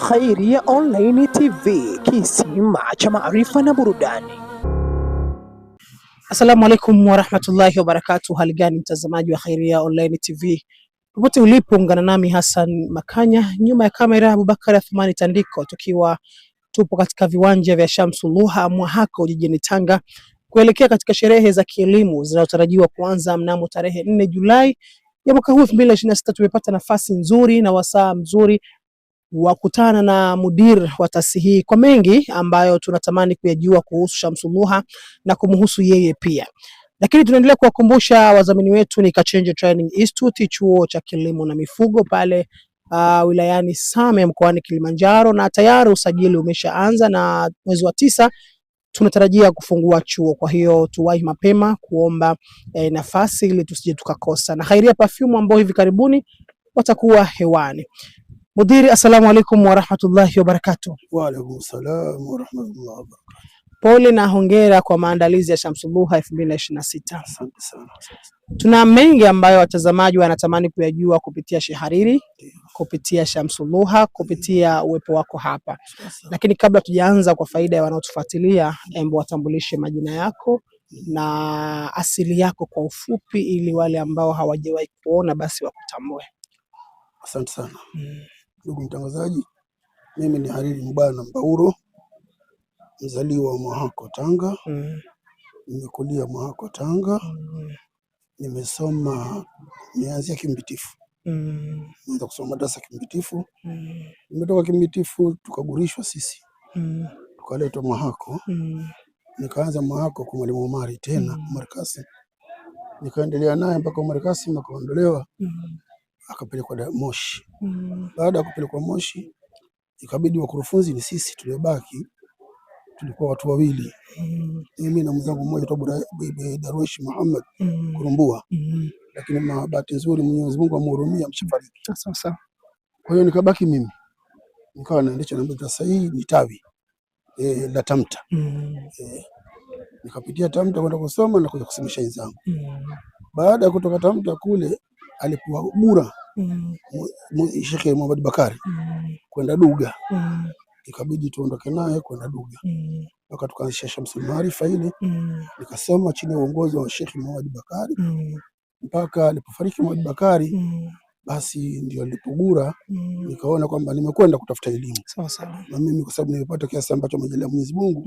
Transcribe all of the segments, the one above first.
Khairia Online TV, kisima cha maarifa na burudani. Assalamu alaikum warahmatullahi wabarakatuh. Hali gani mtazamaji wa Khairia Online TV popote ulipo, ungana nami Hassan Makanya, nyuma ya kamera Abubakar Athumani Tandiko, tukiwa tupo katika viwanja vya Shamsuluha Mwahako jijini Tanga kuelekea katika sherehe za kielimu zinazotarajiwa kuanza mnamo tarehe 4 Julai ya mwaka huu 2026. Tumepata nafasi nzuri na wasaa mzuri wa kutana na mudir wa taasisi hii kwa mengi ambayo tunatamani kuyajua kuhusu Shamsuluha na kumhusu yeye pia. Lakini tunaendelea kuwakumbusha wadhamini wetu ni Kachenje Training Institute, chuo cha kilimo na mifugo pale wilayani Same mkoani Kilimanjaro, na tayari usajili umeshaanza na mwezi wa 9 tunatarajia kufungua chuo. Kwa hiyo tuwahi mapema kuomba nafasi ili tusije tukakosa. Na Khairia Perfume ambao hivi karibuni watakuwa hewani. Mudiri, assalamu alaikum warahmatullahi wabarakatuh. Wa alaikum salam wa rahmatullahi wa barakatuh. Pole na hongera kwa maandalizi ya Shamsuluha 2026. Asante sana. Tuna mengi ambayo watazamaji wanatamani kuyajua kupitia Shehariri, kupitia Shamsuluha, kupitia uwepo wako hapa. Lakini kabla tujaanza, kwa faida ya wanaotufuatilia, embo watambulishe majina yako na asili yako kwa ufupi, ili wale ambao hawajawahi kuona basi wakutambue. Asante sana ndugu mtangazaji, mimi ni Hariri Mbwana Mbauro, mzaliwa wa Mwahako Tanga. Nimekulia Mwahako Tanga. Nimesoma, nimeanzia Kimbitifu. Nimeanza kusoma madrasa Kimbitifu. Nimetoka Kimbitifu tukagurishwa sisi, tukaletwa Mwahako. Nikaanza Mwahako kwa mwalimu Omari tena, Omar Kasim. Nikaendelea naye mpaka Omar Kasim akaondolewa, akapelekwa Moshi. Baada ya kupelekwa Moshi, ikabidi wakurufunzi ni sisi tuliobaki, tulikuwa watu wawili, mimi na mwenzangu mmoja tu Darwish Muhammad Kurumbua. Lakini bahati nzuri Mwenyezi Mungu amhurumia, amshafariki. Sawa. Kwa hiyo nikabaki mimi, nikawa naendesha na madrasa hii ni tawi la Tamta. Nikapitia Tamta kwenda kusoma na kuja kusomesha wenzangu. Baada ya kutoka Tamta kule alipokuwa Bura Sheikh Muhammad Bakari kwenda Duga, ikabidi tuondoke naye kwenda Duga mpaka tukaanzisha Shamsul Maarifa ile. Nikasoma chini ya uongozi wa Sheikh Muhammad Bakari mpaka alipofariki Muhammad Bakari. Basi ndio nilipogura, nikaona kwamba nimekwenda kutafuta elimu. Sawa sawa. Na mimi kwa sababu nimepata kiasi ambacho amejalia Mwenyezi Mungu,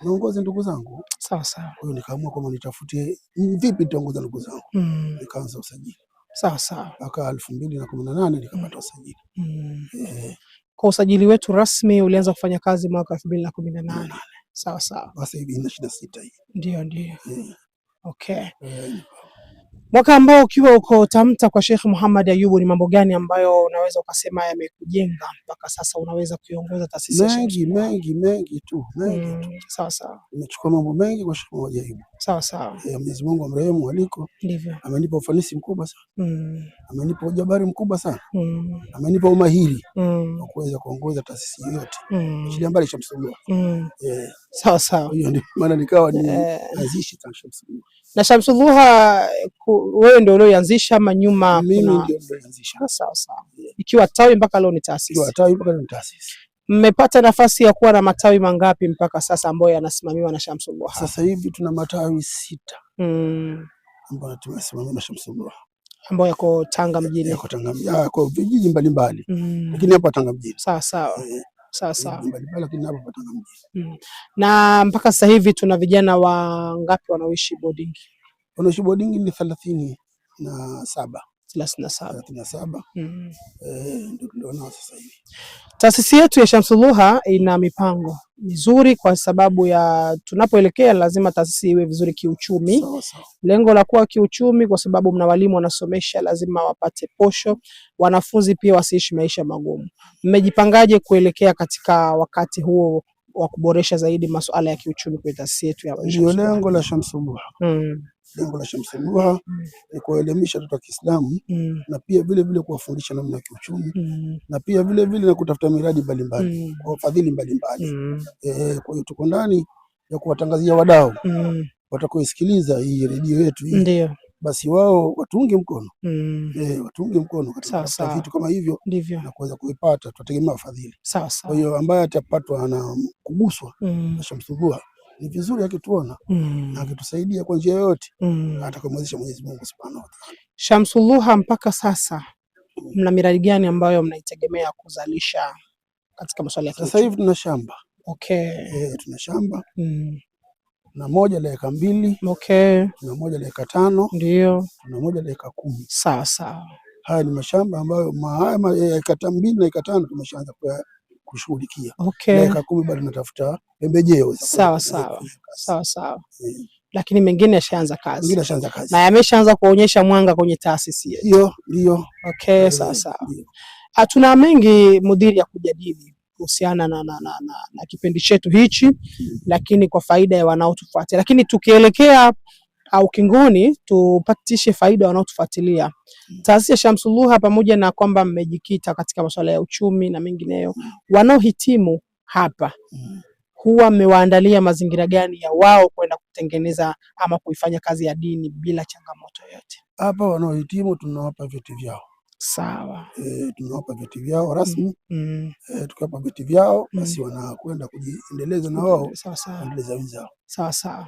naongoze ndugu zangu. Sawa sawa. Kwa hiyo nikaamua kwamba nitafute vipi nitaongoza ndugu zangu. Nikaanza usajili. Sawa sawa. Mpaka 2018 nikapata usajili. Kwa usajili wetu rasmi ulianza kufanya kazi mwaka 2018. Sawa sawa. Sasa hivi ina 26 hii. Ndio, ndio. Okay. Mwaka ambao ukiwa uko Tamta kwa Sheikh Muhammad Ayubu, ni mambo gani ambayo unaweza ukasema yamekujenga mpaka sasa unaweza kuiongoza taasisi ya Mengi, Shamsuluha? mengi, mengi tu, mengi tu. Sawa sawa. Nimechukua mambo mengi kwa Sheikh Muhammad Ayubu. Sawa sawa. Mwenyezi Mungu amrehemu aliko. Ndivyo. Amenipa ufanisi mkubwa sana. Amenipa ujabari mkubwa sana. Amenipa umahiri wa kuweza kuongoza taasisi yote. Achilia mbali Shamsuluha. Sawa sawa. Hiyo ndio maana nikawa ni anzishi Shamsuluha. Na Shamsuluha wewe ndio ulioianzisha ama nyuma? Mimi ndio nilioianzisha. Sawa sawa. Ikiwa tawi mpaka leo ni taasisi. Ikiwa tawi mpaka leo ni taasisi. Mmepata nafasi ya kuwa na matawi mangapi mpaka sasa ambayo yanasimamiwa na Shamsuluha? Sasa hivi tuna matawi 6 ambayo tunasimamiwa na Shamsuluha. Ambayo yako Tanga mjini. Yako Tanga mjini, kwa vijiji mbalimbali. Lakini hapa Tanga mjini. Sawa sawa. Sawa sawa. Vijiji mbalimbali lakini hapa Tanga mjini. Na mpaka sasa hivi tuna vijana wangapi wanaoishi boarding? Wanaoishi boarding ni 37. 37. 37. Ndio tulionao sasa hivi. Taasisi yetu ya Shamsuluha ina mipango mizuri kwa sababu ya tunapoelekea lazima taasisi iwe vizuri kiuchumi. Sawa, sawa. Lengo la kuwa kiuchumi kwa sababu mna walimu wanasomesha, lazima wapate posho, wanafunzi pia wasiishi maisha magumu. Mmejipangaje kuelekea katika wakati huo wa kuboresha zaidi masuala ya kiuchumi kwenye taasisi yetu ya Ndio Shamsuluha? lengo la Shamsuluha. Lengo la Shamsuluha ni kuelimisha watoto wa Kiislamu na pia vile vile kuwafundisha namna ya kiuchumi na pia vile vile na kutafuta miradi mbalimbali kwa wafadhili mbalimbali. Kwa hiyo tuko ndani ya kuwatangazia wadau watakaoisikiliza hii redio yetu hii. Ndio. Basi wao watuunge mkono. Watuunge mkono katika vitu kama hivyo na kuweza kuipata, tutategemea wafadhili. Kwa hiyo ambaye atapatwa na kuguswa na Shamsudhuha ni vizuri akituona na akitusaidia kwa njia yoyote atakamwezesha Mwenyezi Mungu Subhanahu wa Ta'ala. Shamsudhuha, mpaka sasa mna miradi gani ambayo mnaitegemea kuzalisha katika masuala ya Sasa hivi tuna shamba. Okay. Tuna shamba. Na moja la eka 2. Okay. Na moja la eka 5. Ndio. Na moja la eka 10. Sawa sawa. Haya ni mashamba ambayo haya eka 2 na eka 5 tumeshaanza kushughulikia. Okay. Na eka 10 bado tunatafuta pembejeo. Sawa sawa. Sawa sawa. Lakini mengine yashaanza kazi. Mengine yashaanza kazi. Na yameshaanza kuonyesha mwanga kwenye taasisi yetu. Ndio, ndio. Okay, sawa sawa. Tuna mengi mudiri ya kujadili kuhusiana na kipindi chetu hichi, lakini kwa faida ya wanaotufuatia. Lakini tukielekea au kingoni, tupatishe faida wanaotufuatilia. Taasisi ya Shamsudhuha, pamoja na kwamba mmejikita katika masuala ya uchumi na mengineyo, wanaohitimu hapa huwa mmewaandalia mazingira gani ya wao kwenda kutengeneza ama kuifanya kazi ya dini bila changamoto yoyote? Hapa wanaohitimu tunawapa vyeti vyao. Sawa. Tunawapa vyeti vyao rasmi. Tukiwapa vyeti vyao basi wanakwenda kujiendeleza na wao. Sawa sawa. Kuendeleza wenzao. Sawa sawa.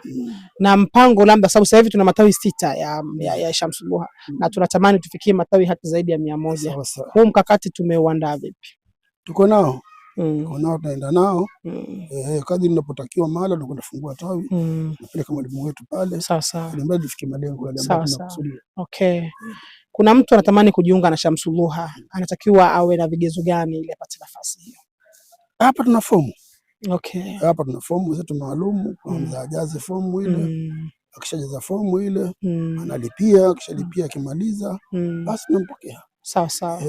Na mpango labda, sababu sasa hivi tuna matawi 6 ya Shamsudhuha na tunatamani tufikie matawi hata zaidi ya 100. Sawa sawa. Huu mkakati tumeuandaa vipi? Tuko nao. Tuko nao, tunaenda nao. Kadri tunapotakiwa mahala tunakwenda kufungua tawi. Napeleka mwalimu wetu pale. Sawa sawa. Ili mradi tufikie malengo yale ambayo tunakusudia. Okay. Kuna mtu anatamani kujiunga na Shamsudhuha, anatakiwa awe na vigezo gani ili apate nafasi hiyo? Hapa tuna fomu. Okay. Hapa tuna fomu zetu maalum, kwanza ajaze fomu ile. Akishajaza fomu ile, analipia, akishalipia akimaliza, basi tunampokea. Sawa sawa.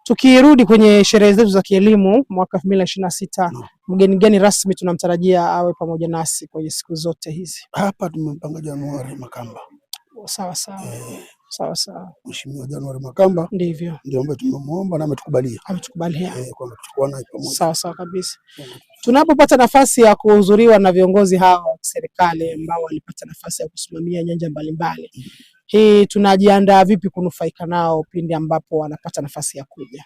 Tukirudi kwenye sherehe zetu za kielimu mwaka 2026, mgeni gani rasmi tunamtarajia awe pamoja nasi kwenye siku zote hizi? Hapa tumempanga January Makamba. Sawa sawa. Sawa sawa. Mheshimiwa January Makamba ndivyo ndio ambaye tumemuomba na ametukubalia. Ametukubalia. Kwamba tutakuwa naye pamoja. Sawa sawa kabisa. Tunapopata nafasi ya kuhudhuriwa na viongozi hawa wa serikali ambao walipata nafasi ya kusimamia nyanja mbalimbali, hii tunajiandaa vipi kunufaika nao pindi ambapo wanapata nafasi ya kuja?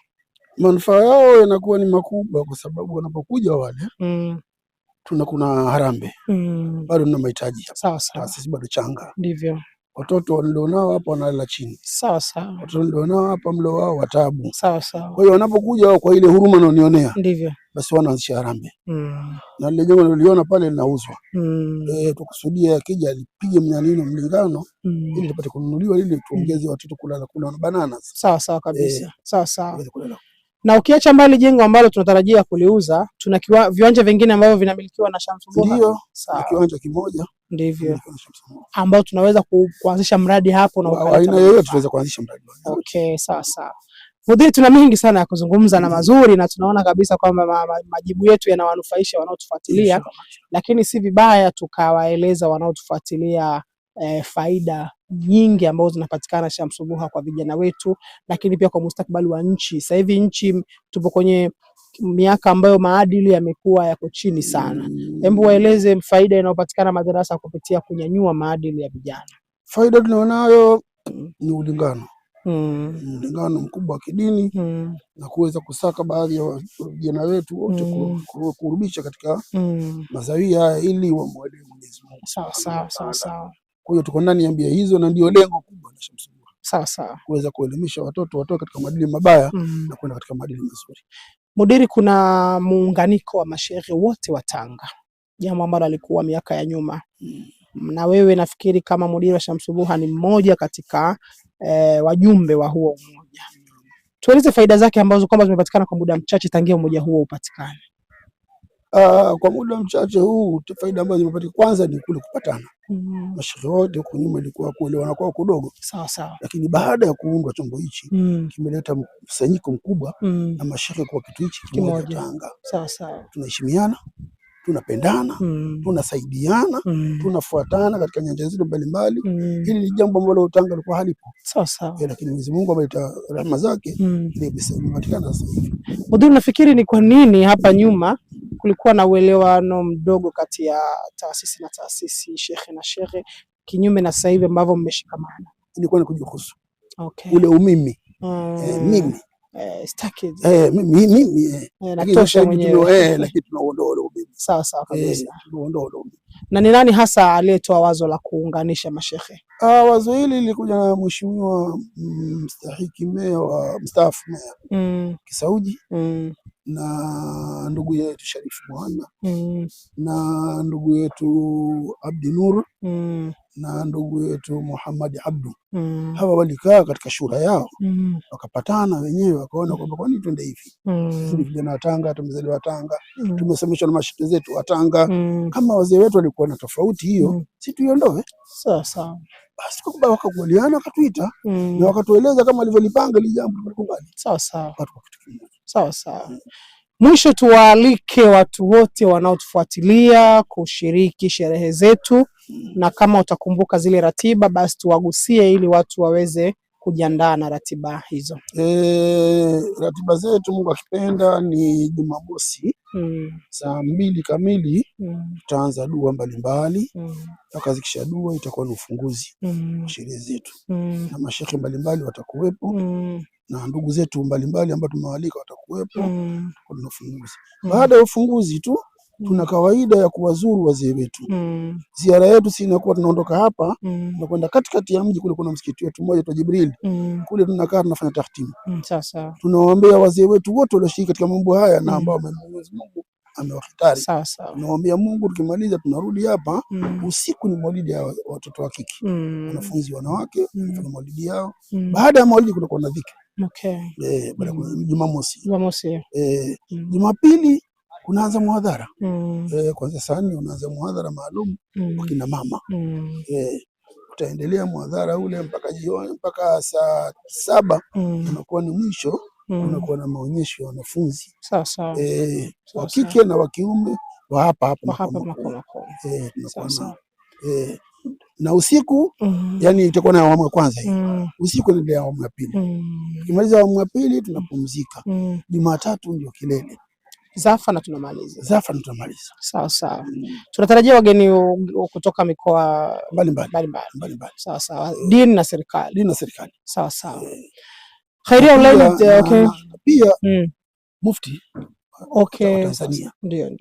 Manufaa yao yanakuwa ni makubwa kwa sababu wanapokuja wale kuna harambee. Bado tuna mahitaji. Sawa sawa. Taasisi bado changa. Ndivyo. Watoto walionao hapa wanalala chini. Sawa sawa. Watoto walionao hapa mlo wao wa taabu. Sawa sawa. Kwa hiyo wanapokuja wao kwa ile huruma wanaonionea. Ndivyo. Basi wanaanzisha harambee. Na lile jengo niloliona pale linauzwa. Tukusudia akija alipige mnyanino mlingano ili tupate kununuliwa ili tuongeze watoto kulala kula na bananas. Sawa sawa kabisa. Sawa sawa. Kulala. Na ukiacha mbali jengo ambalo tunatarajia kuliuza, tuna viwanja vingine ambavyo vinamilikiwa na Shamsudhuha. Ndio. Sawa. Kiwanja kimoja. Ndivyo. Ambao tunaweza kuanzisha mradi hapo na ukaleta aina yoyote tunaweza kuanzisha mradi. Okay, sawa sawa. Mudhiri, tuna mengi sana ya kuzungumza na mazuri, na tunaona kabisa kwamba majibu yetu yanawanufaisha wanaotufuatilia, lakini si vibaya tukawaeleza wanaotufuatilia faida nyingi ambazo zinapatikana Shamsudhuha kwa vijana wetu, lakini pia kwa mustakabali wa nchi. Sasa hivi nchi tupo kwenye miaka ambayo maadili yamekuwa yako chini sana. Hebu waeleze faida inayopatikana madarasa kupitia kunyanyua maadili ya vijana. Faida tunayonayo ni ulingano. Mlingano mkubwa wa kidini na kuweza kusaka baadhi ya vijana wetu wote kurudisha katika mazawia ili wamuelewe Mwenyezi Mungu. Sawa sawa sawa sawa. Kwa hiyo tuko ndani ya mbia hizo na ndio lengo kubwa la Shamsudhuha. Sawa sawa. Kuweza kuelimisha watoto watoke katika maadili mabaya na kwenda katika maadili mazuri. Mudiri, kuna muunganiko wa mashehe wote wa Tanga, jambo ambalo alikuwa miaka ya nyuma. Na wewe nafikiri kama mudiri wa Shamsudhuha ni mmoja katika wajumbe wa huo umoja. Tueleze faida zake ambazo kwamba zimepatikana kwa muda mchache tangia umoja huo upatikane. Kwa muda mchache huu faida ambazo zimepatikana kwanza ni kule kupatana. Mashehe wote huko nyuma ilikuwa kuelewana kwao kidogo. Sawa sawa. Lakini baada ya kuundwa chombo hichi kimeleta mkusanyiko mkubwa na mashehe kwa kitu hichi kimoja Tanga. Sawa sawa. Tunaheshimiana, tunapendana, tunasaidiana, tunafuatana katika nyanja zetu mbalimbali. Hili ni jambo ambalo Tanga lilikuwa halipo. Sawa sawa. Lakini Mwenyezi Mungu ameleta rehema zake ili ipatikane sasa hivi. Mudhiri, nafikiri ni kwa nini hapa nyuma kulikuwa na uelewano mdogo kati ya taasisi na taasisi, shekhe na shekhe? Kinyume na sasa hivi ambavyo mmeshikamana. Ilikuwa ni kujihusu. Okay. Ule umimi. Mimi. Sitaki. Mimi. Natosha mwenyewe. Lakini tunaondoa ule umimi. Sawa sawa kabisa. Tunaondoa ule umimi. Na ni nani hasa aliyetoa wazo la kuunganisha mashehe? Wazo hili lilikuja na mheshimiwa mstahiki meya wa mstaafu meya Kisauji na ndugu yetu Sharifu Muhana na ndugu yetu Abdi Nur na ndugu yetu Muhammad Abdu. Hawa walikaa katika shura yao wakapatana wenyewe wakaona kwamba kwa nini twende hivi? Sisi vijana wa Tanga, tumezaliwa Tanga, tumesomeshwa na mashehe zetu wa Tanga. Kama wazee wetu walikuwa na tofauti hiyo, si tuiondoe? Sawa sawa. Basi wakakubaliana, wakatuita na wakatueleza kama walivyolipanga ile jambo, tulikubali. Sawa sawa. Watu kwa kitu kimoja. Sawa sawa. Mwisho tuwaalike watu wote wanaotufuatilia kushiriki sherehe zetu, na kama utakumbuka zile ratiba basi tuwagusie ili watu waweze kujiandaa na ratiba hizo. Ratiba zetu Mungu akipenda ni Jumamosi saa 2 kamili tutaanza dua mbalimbali. Tukazikisha dua itakuwa ni ufunguzi wa sherehe zetu. Na mashehe mbalimbali watakuwepo na ndugu zetu mbalimbali ambao tumewaalika watakuwepo. Kuna ufunguzi. Baada ya ufunguzi tu tuna kawaida ya kuwazuru wazee wetu. Ziara yetu si inakuwa tunaondoka hapa na kwenda katikati ya mji kule kuna msikiti wetu mmoja wa Jibril. Kule tunakaa tunafanya tahtimu. Sawa. Tunawaombea wazee wetu wote walioshiriki katika mambo haya na ambao Mwenyezi Mungu amewahitari. Sawa sawa. Tunawaombea Mungu, tukimaliza tunarudi hapa. Usiku ni maulidi ya watoto wa kike. Wanafunzi wanawake wanafanya maulidi yao. Baada ya maulidi kutakuwa na dhikri. Okay. Baada ya Jumamosi. Jumamosi. Jumapili kunaanza muhadhara. Kuanzia saa 4 unaanza muhadhara maalum kwa kina mama. Utaendelea muhadhara ule mpaka jioni, mpaka saa 7 unakuwa ni mwisho. Unakuwa na maonyesho ya wanafunzi. Sawa sawa. Wa kike na wa kiume wa hapa hapa Makao. Tunakuwa na usiku yani itakuwa na awamu ya kwanza hii. Usiku ndio awamu ya pili. Tukimaliza awamu ya pili tunapumzika. Jumatatu ndio kilele. Zafa na tunamaliza. Zafa na tunamaliza. Sawa sawa. Tunatarajia wageni kutoka mikoa mbalimbali. Mbalimbali. Sawa sawa. Dini na serikali. Dini na serikali. Sawa sawa. Khairia Online, okay. Pia mufti okay wa Tanzania. Ndio.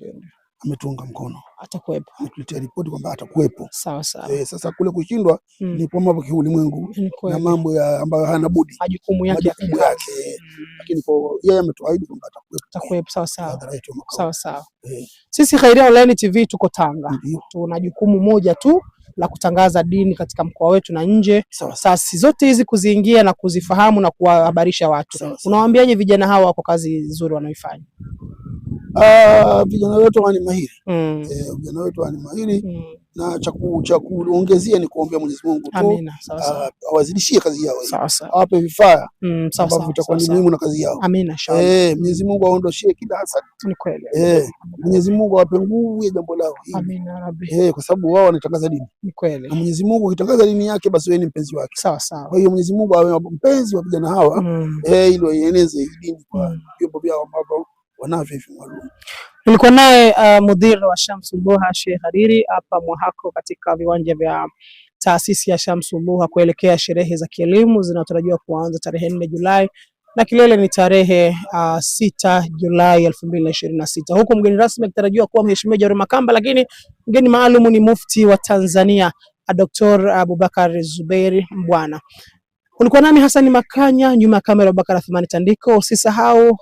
Ametuunga mkono. Atakuwepo. Ametuletea ripoti kwamba atakuwepo. Sawa sawa. Sasa kule kushindwa ni kwa mambo ya ulimwengu na mambo ya ambayo hana budi. Majukumu yake. Lakini kwa yeye ametuahidi kwamba atakuwepo. Atakuwepo, sawa sawa. Sawa sawa. Sisi Khairia Online TV tuko Tanga. Tuna jukumu moja tu la kutangaza dini katika mkoa wetu na nje. Sasa zote hizi kuziingia na kuzifahamu na kuwahabarisha watu. Unawaambiaje vijana hawa kwa kazi nzuri wanaoifanya? Vijana wetu ni mahiri. Vijana wetu ni mahiri. Na cha kuongezea ni kuombea Mwenyezi Mungu tu awazidishie kazi yao. Awape vifaa ambavyo vitakuwa ni muhimu na kazi yao. Amina. Mwenyezi Mungu aondoshie kila hasad. Ni kweli. Mwenyezi Mungu awape nguvu ya jambo lao hili. Amina Rabbi. Kwa sababu wao wanatangaza dini. Ni kweli. Na Mwenyezi Mungu akitangaza dini yake basi wewe ni mpenzi wake. Sawa sawa. Kwa hiyo Mwenyezi Mungu awe mpenzi wa vijana hawa ili waieneze dini kwa vyombo vyao ambavyo wanavyo hivi maalum. Nilikuwa naye mudhir wa Shamsul Duha Sheikh Hariri hapa Mwahako katika viwanja vya taasisi ya Shamsul Duha kuelekea sherehe za kielimu zinazotarajiwa kuanza tarehe 4 Julai na kilele ni tarehe 6 Julai 2026, huku mgeni rasmi akitarajiwa kuwa Mheshimiwa Jaru Makamba, lakini mgeni maalum ni Mufti wa Tanzania Dr. Abubakar Zubeir Mbwana. Ulikuwa nami Hassan Makanya, nyuma ya kamera Abubakar Athumani Tandiko. Usisahau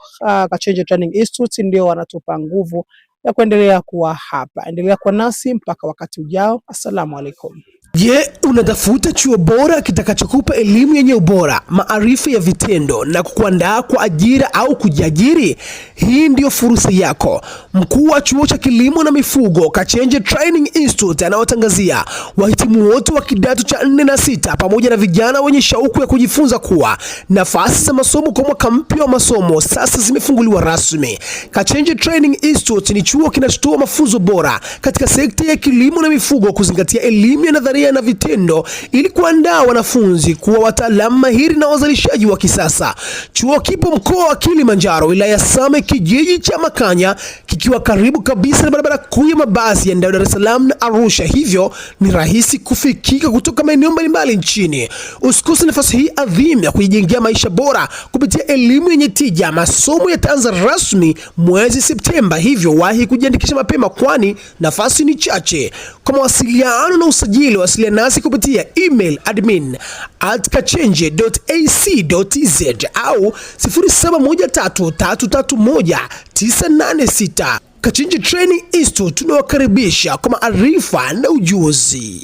Kachenje Training Institute ndio wanatupa nguvu ya kuendelea kuwa hapa. Endelea kuwa nasi mpaka wakati ujao. Assalamu alaikum. Je, unatafuta chuo bora kitakachokupa elimu yenye ubora, maarifa ya vitendo na kukuandaa kwa ajira au kujiajiri? Hii ndiyo fursa yako. Mkuu wa chuo cha kilimo na mifugo Kachenje Training Institute anawatangazia wahitimu wote wa kidato cha 4 na 6 pamoja na vijana wenye shauku ya kujifunza kuwa nafasi za masomo kwa mwaka mpya wa masomo sasa zimefunguliwa rasmi. Kachenje Training Institute ni chuo kinachotoa mafunzo bora katika sekta ya kilimo na mifugo, kuzingatia elimu ya nadharia nadharia na vitendo ili kuandaa wanafunzi kuwa wataalamu mahiri na wazalishaji wa kisasa. Chuo kipo mkoa wa Kilimanjaro, wilaya ya Same, kijiji cha Makanya, kikiwa karibu kabisa na barabara kuu ya mabasi yaendayo Dar es Salaam na Arusha, hivyo ni rahisi kufikika kutoka maeneo mbalimbali nchini. Usikose nafasi hii adhimu ya kujijengea maisha bora kupitia elimu yenye tija. Masomo yataanza rasmi mwezi Septemba, hivyo wahi kujiandikisha mapema, kwani nafasi ni chache. Kwa mawasiliano na usajili, wasiliana nasi kupitia email admin@kachenje.ac.tz au 0713331986. Kachenje Training Institute tunawakaribisha kwa maarifa na ujuzi.